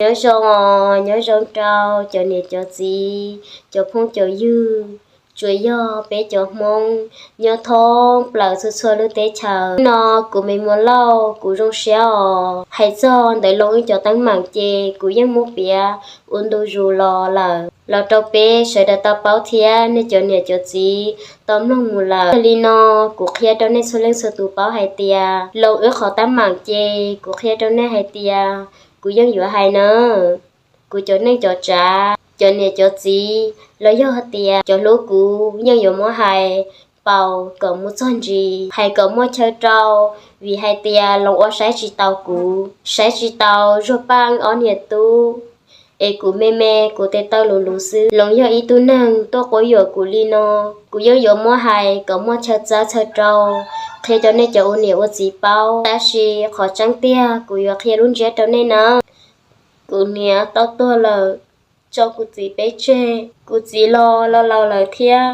Nyob zoo os, nyob zoo rau cov niam cov txiv, cov phooj cov ywg, tsuas yog peb cov Hmoob nyob thoob plaws txhua txhua lub teb chaws. No kuv Me Muas Lauj kuv zoo siab os. Hais txog ntawm Loos wb cov teeb meem ces kuv yeej muab piav ua ntu zus los lawm los rau peb sawv daws tau paub thiab nej cov niam cov txiv tau mloog mus lawm. Yog li no kuv qhia rau nej txhua leej txhua tus paub hais tias Loos wb qhov teeb meem ces kuv qhia rau nej hais tias kuv yeej yuav hais na. Kuv cov neej cov tsav, cov niam cov txiv los yog hais tias cov hlub kuv yeej yuav muab hais paus kom mus txog ntsis, hais kom muaj chaw rau, vim hais tias Loos ua saib tsis taus kuv, saib tsis taus Zuag Paj ob niam tub, es kuv me me kuv tes taw luv luv xwb. Loos yog ib tug neeg tuaj quab yuam kuv li no, kuv yeej yuav muab hais kom muaj chaw txawb chaw rau, qhia rau nej cov ua niam ua txiv paub. Tab sis qhov tseeb tiag kuv yuav qhia lub ntsiab rau nej na. Kuv niam tau tuag lawm, tso kuv txiv peb tseg. Kuv txiv los los laus lawm thiab,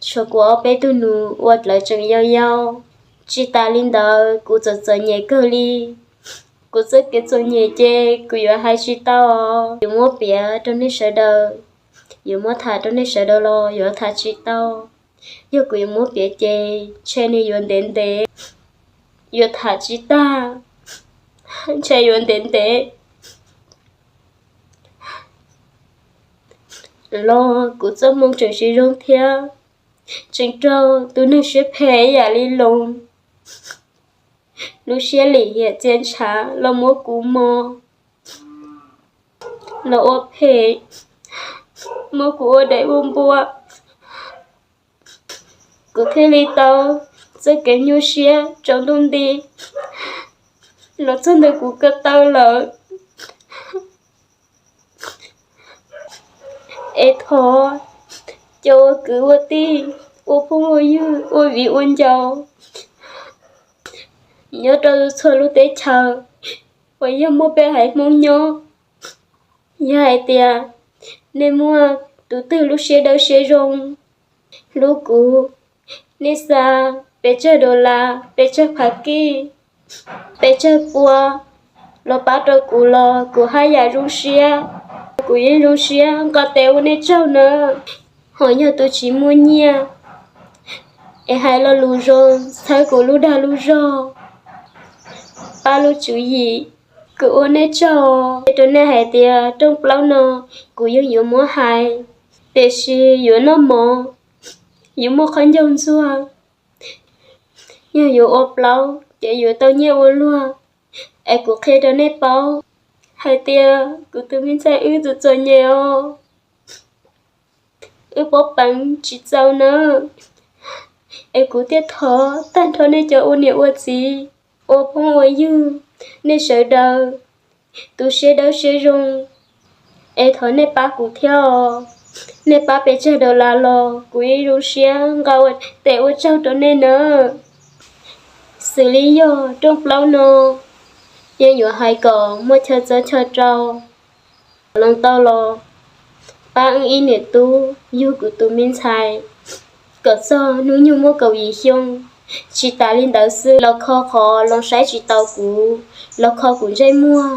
tshuav kuv ob peb tug nus uas lawv tseem yau yau. Tsis tas li ntawd kuv txom txom nyem kawg li. Kuv txoj kev txom nyem ces kuv yuav hais tsis tau, yuav muab piav rau nej sawv daws, yuav muab tham rau nej sawv daws los yuav tham tsis tau. Yog kuv yuav muab piav ces ntshe nws yuav ntev ntev, yuav tham tsis tag, ntshe yuav ntev ntev. Los kuv txoj hmoo tseem tsis zoo thiab, tseem raug tus neeg siab phem ib yam li Loos lub siab lim hiam txias ntshav los muab kuv mos, los ua phem, muab kuv ua daim ua npua. Kuv thiaj li tau txoj kev nyuaj siab tsaus ntuj nti los txog ntawm kuv ko taw lawm. Es thov cov ua kwv ua tij, ua phooj ua ywg, ua viv ua ncaus nyob rau txhua lub teb chaws uas yog muaj peb haiv Hmoob nyob, yog hais tias nej muaj tus twg lub siab dawb siab zoo hlub kuv, nej xa pes tsawg dollar, pes tsawg phav kij, pes tsawg pua los pab rau kuv los kuv haj yam zoo siab. Kuv yeej zoo siab nqa tes ua nej tsaug nawb. Ho yog tus tsis muaj nyiaj es hais lo lus zoo txhawb kuv lub dag lub zog, pab lub tswv yim, kuv ua nej tsaug. Qhia rau nej hais tias rooj plaub no kuv yeej yuav muab hais, tiam sis yuav noj mov, yuav muaj qhov ncauj ntxuag, yog yuav ua plaub ces yuav tau nyiaj ua luag. Es kuv qhia rau nej paub hais tias kuv tus me ntxhais wb txom txom nyem os, wb pab peev tsis txaus nawb. Es kuv thiaj thov tag nrho nej cov ua niam ua txiv, ua phooj ua ywg, nej sawv daws tus siab dawb siab zoo, es thov nej pab kuv thiab os. Nej pab pes tsawg dollar los kuv yeej zoo siab nqa ua tes ua tsaug rau nej nawb. Xws li yog rooj plaub no yeej yuav hais kom muaj chaw txawb chaw rau. Loos tau los pab wb ib niam tub yug kuv tus me ntxhais kom txog hnub nyoog muaj kaum yim xyoo. Tsis tas li ntawd xwb los kho qhov Loos saib tsis taus kuv, los kho kuv ntsej muag,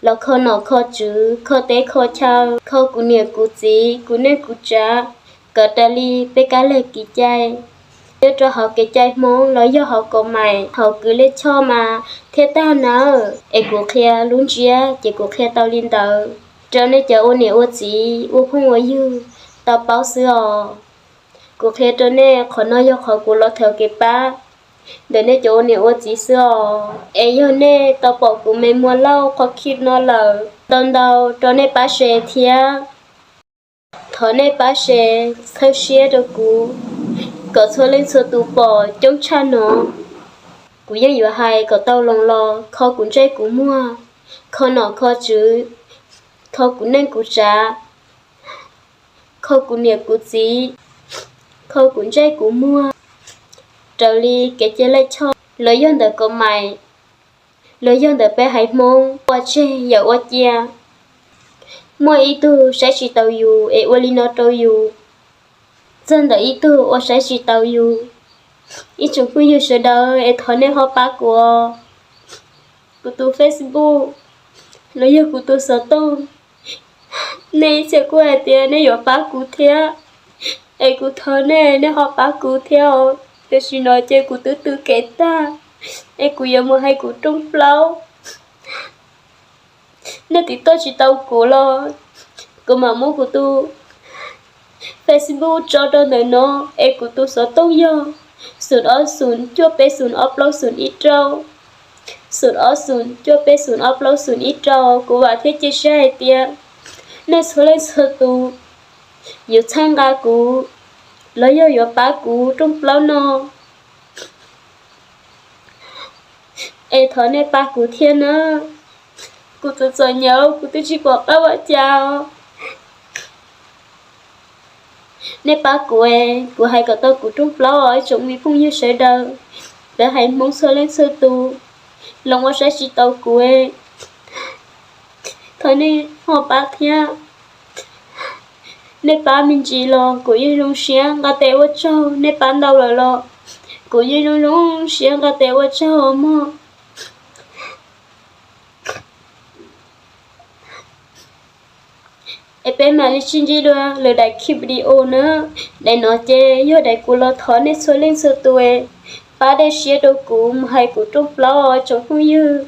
los kho nom kho tswv, kho teb kho chaw, kho kuv niam kuv txiv, kuv neej kuv tsav, kom raws li peb kab lig kev cai. Nyob rau hauv kev cai Hmoob los yog hauv kaum maim hauv kwv lej choj mas thiaj tag nawb. Es kuv qhia lub ntsiab ces kuv qhia tau li ntawd rau nej cov ua niam ua txiv ua phooj ua ywg tau paub xwb os. Kuv qhia rau nej qhov no yog qhov kuv los thov kev pab ntawm nej cov ua niam ua txiv xwb os. Es yog nej tau pom kuv Me Muas Lauj qhov clip no lawm, ntau ntau rau nej pab share thiab. Thov nej pab share txhawb siab rau kuv kom txhua leej txhua tus pom coob tshaj no. Kuv yeej yuav hais kom tau Loos los kho kuv ntsej kuv muag, kho nom kho tswv, kho kuv neej kuv tsav, kho kuv niam kuv txiv, kho kuv ntsej kuv muag, raws li kev cai lej choj los yog ntawm kaum maim los yog ntawm peb haiv Hmoob ua tseg yam ua cia. Muaj ib tug saib tsis taus yus es ua li no rau yus, txog ntawm ib tug uas saib tsis taus yus. Ib tsoom phooj ywg sawv daws es thov nej ho pab kuv os. Kuv tus Facebook los yog kuv tus xov tooj. Nej ib txhia kuj hais tias nej yuav pab kuv thiab, es kuv thov nej, nej ho pab kuv thiab os. Tam sim no ces kuv twb tu kev tag, es kuv yuav mus hais kuv rooj plaub. Nej tiv tauj tsis tau kuv los kuv mam muab kuv tus Facebook tso rau ntawm no, es kuv tus xov tooj yog xoom ob xoom cuaj peb xoom ob plaub xoom ib rau, xoom ob xoom cuaj peb xoom ob plaub xoom ib rau. Kuv vam thiab cia siab hais tias nej txhua leej txhua tus yuav txhawb nqa kuv los yog yuav pab kuv rooj plaub no. Es thov nej pab kuv thiab na. Kuv txom txom nyem, kuv twb tsis pom qab ua cas. Nej pab kuv, kuv hais kom tau kuv rooj plaub os ib tsoom me phooj ywg sawv daws, lawv haiv Hmoob txhua leej txhua tus, los ua saib tsis tau kuv, thov nej ho pab thiab. Nej pab me ntsis los kuv yeej zoo siab nqa tes ua tsaug, nej pab ntau lawm los kuv yeej zoo zoo siab nqa tes ua tsaug mog. Es peb mam li sib ntsib dua lwm daim clip video na. Daim no ces yog daim kuv los thov nej txhua leej txhua tus pab dej siab rau kuv mus hais kuv rooj plaub os tsoom phooj ywg.